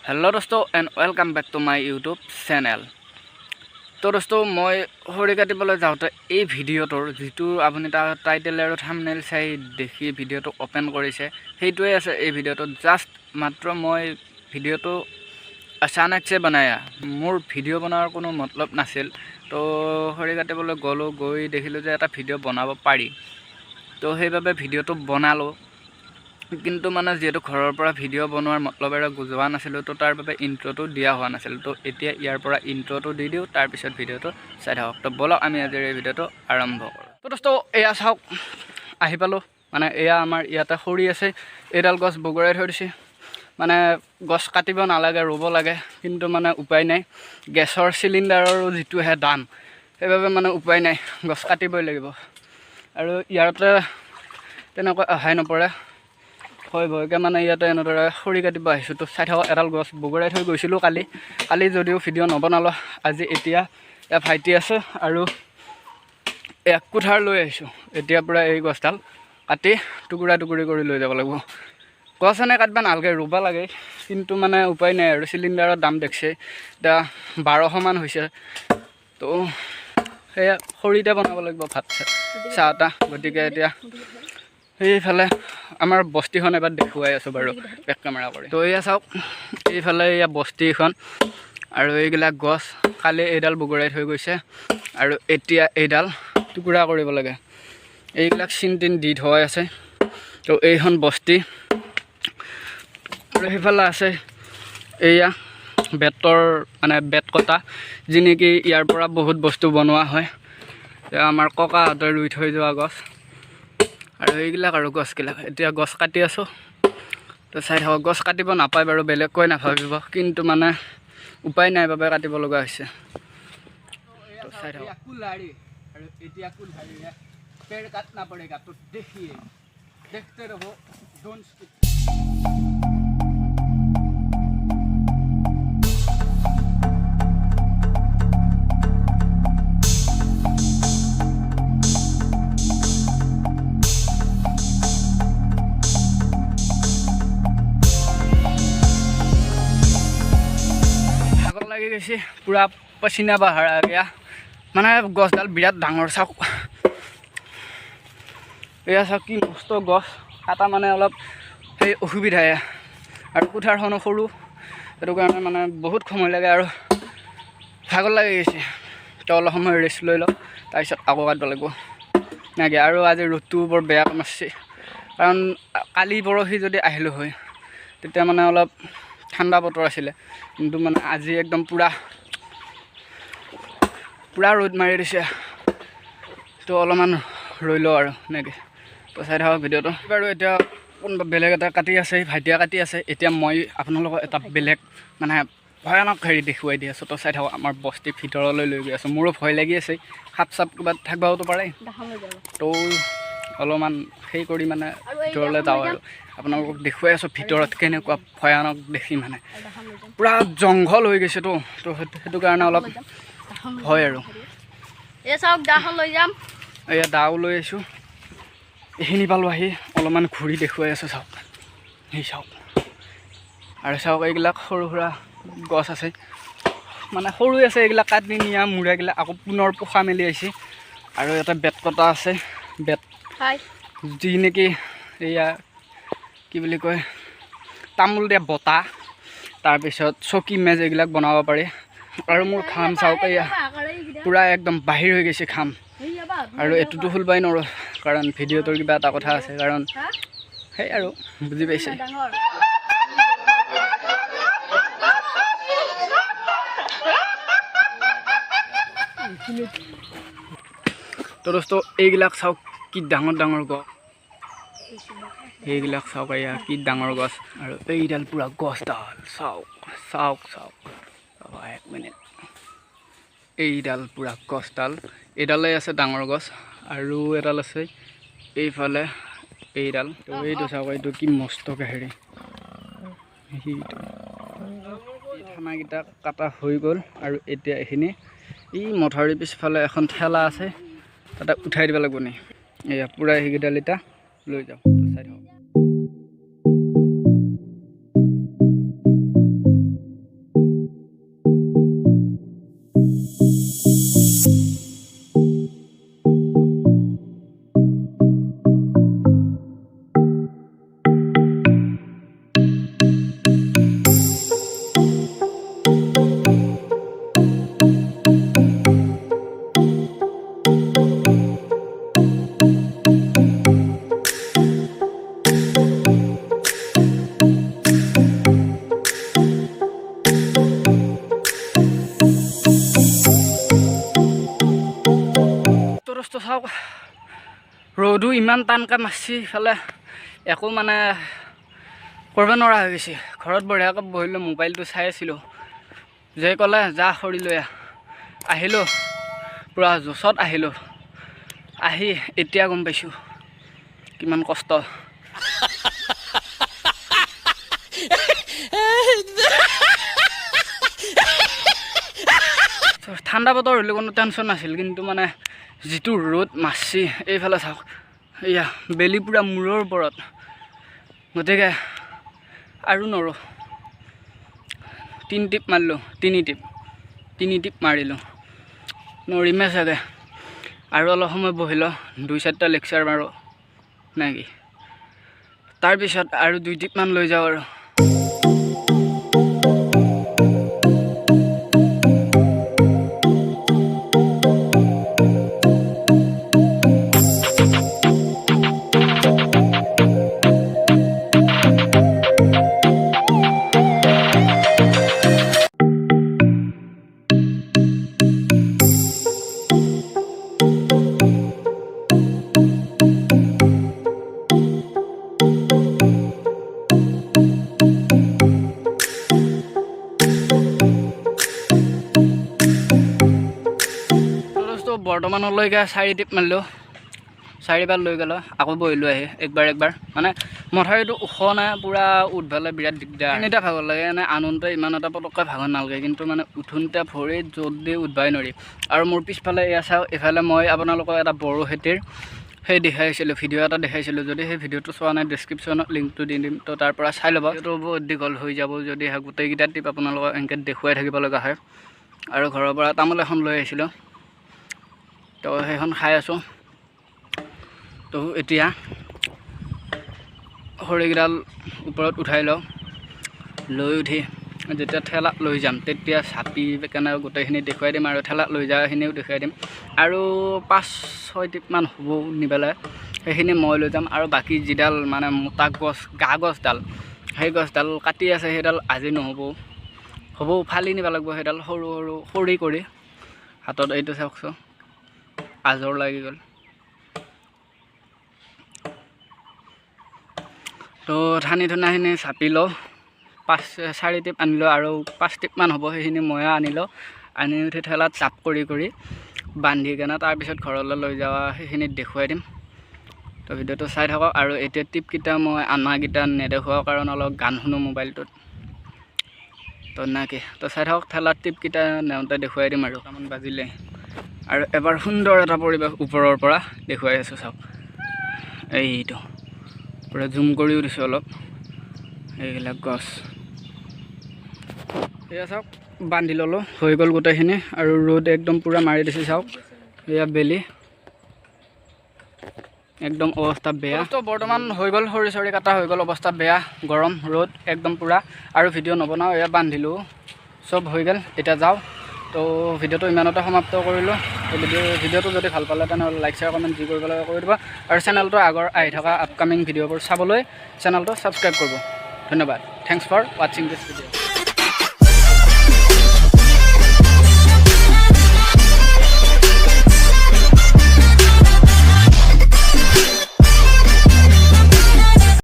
Hello' দোস্ত and welcome back to my YouTube channel. তো দোস্ত, মই খৰি কাটিবলৈ যাওঁতে এই ভিডিঅ'টোৰ যিটো আপুনি তাৰ টাইটেল আৰু থাম্বনেইল চাই দেখি ভিডিঅ'টো অ'পেন কৰিছে, সেইটোৱে আছে এই ভিডিঅ'টোত। জাষ্ট মাত্ৰ মই ভিডিঅ'টো अचानक से बनाया, মোৰ ভিডিঅ' বনোৱাৰ কোনো মতলব নাছিল। তো খৰি কাটিবলৈ গ'লোঁ, গৈ দেখিলোঁ যে এটা ভিডিঅ' বনাব পাৰি, তো সেইবাবে ভিডিঅ'টো বনালোঁ। কিন্তু মানে যিহেতু ঘৰৰ পৰা ভিডিঅ' বনোৱাৰ মতলবেৰে যোৱা নাছিলোঁ, তো তাৰ বাবে ইণ্ট্ৰটো দিয়া হোৱা নাছিল। তো এতিয়া ইয়াৰ পৰা ইণ্ট্ৰটো দি দিওঁ, তাৰপিছত ভিডিঅ'টো চাই থাকক। তো ব'লক, আমি আজিৰ এই ভিডিঅ'টো আৰম্ভ কৰোঁ। তো দোস্ত, এয়া চাওক, আহি পালোঁ। মানে এয়া আমাৰ ইয়াতে খৰি আছে, এইডাল গছ বগৰাই থৈ দিছে। মানে গছ কাটিব নালাগে, ৰুব লাগে, কিন্তু মানে উপায় নাই। গেছৰ চিলিণ্ডাৰৰো যিটোহে দাম, সেইবাবে মানে উপায় নাই, গছ কাটিবই লাগিব। আৰু ইয়াতে তেনেকৈ অহাই নপৰে, ভয় ভয়কৈ মানে ইয়াতে এনেদৰে খৰি কাটিব আহিছোঁ। তো চাই থাকক, এডাল গছ বগৰাই থৈ গৈছিলোঁ কালি। কালি যদিও ভিডিঅ' নবনালোঁ, আজি এতিয়া এয়া ভাইটি আছে আৰু এক কুঠাৰ লৈ আহিছোঁ। এতিয়াৰ পৰা এই গছডাল কাটি টুকুৰা টুকুৰি কৰি লৈ যাব লাগিব। গছ এনে কাটিব নালাগে, ৰুব লাগে, কিন্তু মানে উপায় নাই আৰু। চিলিণ্ডাৰৰ দাম দেখছে, এতিয়া 1200মান হৈছে। তো সেয়া খৰিতে বনাব লাগিব ভাত চাহ তাহ। গতিকে এতিয়া সেইফালে আমাৰ বস্তিখন এবাৰ দেখুৱাই আছোঁ বাৰু বেক কেমেৰা কৰি। তো এয়া চাওক, এইফালে এয়া বস্তিখন আৰু এইবিলাক গছ কালি এইডাল বগৰাই থৈ গৈছে আৰু এতিয়া এইডাল টুকুৰা কৰিব লাগে। এইবিলাক চিন তিন দি থোৱাই আছে। তো এইখন বস্তি আৰু সেইফালে আছে এয়া বেতৰ, মানে বেত কটা, যি নেকি ইয়াৰ পৰা বহুত বস্তু বনোৱা হয়। এয়া আমাৰ ককাহঁতে ৰুই থৈ যোৱা গছ আৰু এইবিলাক আৰু গছবিলাক। এতিয়া গছ কাটি আছোঁ। তো চাই থাকক, গছ কাটিব নাপায় বাৰু, বেলেগকৈ নাভাবিব, কিন্তু মানে উপায় নাই বাবে কাটিব লগা হৈছে। তো চাই থাকক, কুলহাৰি আৰু এতিয়া কুলহাৰিৰে पेड़ काटना पड़ेगा। तो देखिए, देखते रहो, don't skip. ভাগৰ লাগি গৈছে, পূৰা पसीना बाहर आ गया। মানে গছডাল বিৰাট ডাঙৰ, চাওক এয়া চাওক কি মস্ত গছ। কাটা মানে অলপ সেই অসুবিধাই আৰু কুঠাৰখনো সৰু, সেইটো কাৰণে মানে বহুত সময় লাগে আৰু ভাগৰ লাগি গৈছে। তো অলপ সময় ৰেষ্ট লৈ লওক, তাৰপিছত আকৌ কাটিব লাগিব নাকি। আৰু আজি ৰ'দটো বৰ বেয়া মাৰিছে, কাৰণ কালি পৰহি যদি আহিলোঁ হয় তেতিয়া মানে অলপ ঠাণ্ডা বতৰ আছিলে, কিন্তু মানে আজি একদম পূৰা পূৰা ৰ'দ মাৰি দিছে। তো অলপমান ৰৈ লওঁ আৰু এনেকৈ। তো চাই থাকক ভিডিঅ'টো বাৰু। এতিয়া কোনোবা বেলেগ এটা কাটি আছে, ভাইটিয়ে কাটি আছে। এতিয়া মই আপোনালোকক এটা বেলেগ মানে ভয়ানক হেৰি দেখুৱাই দি আছোঁ। তো চাই থাকক, আমাৰ বস্তিৰ ভিতৰলৈ লৈ গৈ আছোঁ। মোৰো ভয় লাগি আছে, সাপ চাপ কিবা থাকিবওতো পাৰে। তো অলপমান সেই কৰি মানে ভিতৰলৈ যাওঁ আৰু আপোনালোকক দেখুৱাই আছোঁ ভিতৰত কেনেকুৱা ভয়ানক দেখি, মানে পূৰা জংঘল হৈ গৈছেতো। তো সেইটো কাৰণে অলপ ভয় আৰু। এয়া দাও লৈ আহিছোঁ, এইখিনি পালোঁ আহি অলপমান ঘূৰি দেখুৱাই আছোঁ। চাওক, সেই চাওক আৰু চাওক, এইবিলাক সৰু সুৰা গছ আছে, মানে সৰু আছে, এইবিলাক কাটি নিয়া মূৰাগিলাক আকৌ পুনৰ পোখা মেলি আহিছে। আৰু এটা বেত কটা আছে, বেত যি নেকি এয়া কি বুলি কয়, তামোল দিয়া বটা, তাৰপিছত চকী মেজ এইবিলাক বনাব পাৰি। আৰু মোৰ খাম চাওক, এয়া পূৰা একদম বাহিৰ হৈ গৈছে খাম। আৰু এইটোতো খুলবাই নোৱাৰোঁ, কাৰণ ভিডিঅ'টোৰ কিবা এটা কথা আছে, কাৰণ সেই আৰু বুজি পাইছে। তো দোস্ত, এইবিলাক চাওক কি ডাঙৰ ডাঙৰ গছ, এইবিলাক চাওক এয়া কি ডাঙৰ গছ। আৰু এইডাল পূৰা গছডাল চাওক চাওক চাওক, এক মিনিট, এইডাল পূৰা গছডাল, এইডালেই আছে ডাঙৰ গছ। আৰু এডাল আছে এইফালে এইডাল। তো এইটো চাওক, এইটো কি মস্ত হেৰি, সেইটো থানাকেইটা কাটা হৈ গ'ল। আৰু এতিয়া এইখিনি এই মথাউৰিৰ পিছফালে এখন ঠেলা আছে, তাতে উঠাই দিব লাগিব নি। এয়া পূৰা সেইকেইডাল এতিয়া লৈ যাওঁ। চাই থাকক। ৰ'দো ইমান টানকৈ মাৰছি, ইফালে একো মানে কৰিব নোৱাৰা হৈ গৈছে। ঘৰত বঢ়িয়াকৈ বহিলোঁ, মোবাইলটো চাই আছিলোঁ। যে ক'লে যা খৰি লৈ আহ, আহিলোঁ পূৰা জোচত আহিলোঁ। আহি এতিয়া গম পাইছোঁ কিমান কষ্ট। ঠাণ্ডা বতৰ হ'লে কোনো টেনশ্যন নাছিল, কিন্তু মানে যিটো ৰ'দ মাৰছি, এইফালে চাওক, এয়া বেলি পূৰা মূৰৰ ওপৰত। গতিকে আৰু নৰোঁ। 3 টিপ মাৰিলোঁ, তিনি টিপ মাৰিলোঁ, নৰিমে চাগে। আৰু অলপ সময় বহি লওঁ, 2-4টা লেকচাৰ মাৰোঁ নেকি, তাৰপিছত আৰু 2 টিপমান লৈ যাওঁ আৰু। বৰ্তমানলৈকে 4 টিপ মাৰিলোঁ, 4বাৰ লৈ গ'লোঁ, আকৌ বহিলোঁ আহি একবাৰ একবাৰ। মানে মথাউৰিটো ওখ নাই, পূৰা উঠবালে বিৰাট দিগদাৰ। এনেটা ভাগৰ লাগে, এনে আনোতে ইমান এটা পটককৈ ভাগৰ নালাগে, কিন্তু মানে উঠোঁতে ভৰিত জোৰ দি উঠবাই নোৱাৰি। আৰু মোৰ পিছফালে এয়া চাওক, এইফালে মই আপোনালোকক এটা বড়ো খেতিৰ সেই দেখাইছিলোঁ, ভিডিঅ' এটা দেখাইছিলোঁ। যদি সেই ভিডিঅ'টো চোৱা নাই, ডেছক্ৰিপশ্যনত লিংকটো দি দিম, তো তাৰ পৰা চাই ল'ব। এইটো বহুত দীঘল হৈ যাব যদি গোটেইকেইটা টিপ আপোনালোকক এনেকৈ দেখুৱাই থাকিব লগা হয়। আৰু ঘৰৰ পৰা তামোল এখন লৈ আহিছিলোঁ, তো সেইখন খাই আছোঁ। তো এতিয়া খৰিকেইডাল ওপৰত উঠাই লওঁ, লৈ উঠি যেতিয়া ঠেলাত লৈ যাম তেতিয়া চাপি কেনে গোটেইখিনি দেখুৱাই দিম, আৰু ঠেলাত লৈ যোৱাখিনিও দেখুৱাই দিম। আৰু 5-6 টিপমান হ'ব নিবেলাই, সেইখিনি মই লৈ যাম। আৰু বাকী যিডাল মানে মোটা গছ, গা গছডাল, সেই গছডাল কাটি আছে, সেইডাল আজি নহ'ব, হ'ব ফালি নিব লাগিব সেইডাল, সৰু সৰু খৰি কৰি। হাতত এইটো চাওকচোন, আজৰ লাগি গ'ল। তো ঠানি ঠুনাখিনি চাপি লওঁ, 4 টিপ আনিলোঁ আৰু 5 টিপমান হ'ব, সেইখিনি ময়ে আনিলোঁ। আনি উঠি ঠেলাত চাপ কৰি কৰি বান্ধি কেনে তাৰপিছত ঘৰলৈ লৈ যোৱা সেইখিনিত দেখুৱাই দিম। তো ভিডিঅ'টো চাই থাকক। আৰু এতিয়া টিপকেইটা মই আনাকেইটা নেদেখুৱাওঁ, কাৰণ অলপ গান শুনো মোবাইলটোত, তো নাকি। তো চাই থাকক, ঠেলাত টিপকেইটা নেওঁতে দেখুৱাই দিম। আৰু 1টামান বাজিলে, আৰু এবাৰ সুন্দৰ এটা পৰিৱেশ ওপৰৰ পৰা দেখুৱাই আছোঁ, চাওক। এইটো পূৰা জুম কৰিও দিছোঁ অলপ, এইবিলাক গছ। এয়া চাওক, বান্ধি ল'লোঁ, হৈ গ'ল গোটেইখিনি। আৰু ৰ'দ একদম পূৰা মাৰি দিছে, চাওক এয়া বেলি, একদম অৱস্থা বেয়া। তো বৰ্তমান হৈ গ'ল, খৰি চৰি কটা হৈ গ'ল, অৱস্থা বেয়া, গৰম ৰ'দ একদম পূৰা। আৰু ভিডিঅ' নবনাওঁ, এয়া বান্ধিলোঁ, চব হৈ গ'ল, এতিয়া যাওঁ। তো ভিডিঅ'টো ইমানতে সমাপ্ত কৰিলোঁ। তো ভিডিঅ'টো যদি ভাল পালে তেনেহ'লে লাইক, শ্বেয়াৰ, কমেণ্ট যি কৰিব লাগে কৰি দিব। আৰু চেনেলটো আগৰ আহি থকা আপকামিং ভিডিঅ'বোৰ চাবলৈ চেনেলটো ছাবস্ক্ৰাইব কৰিব। ধন্যবাদ। Thanks for watching this video.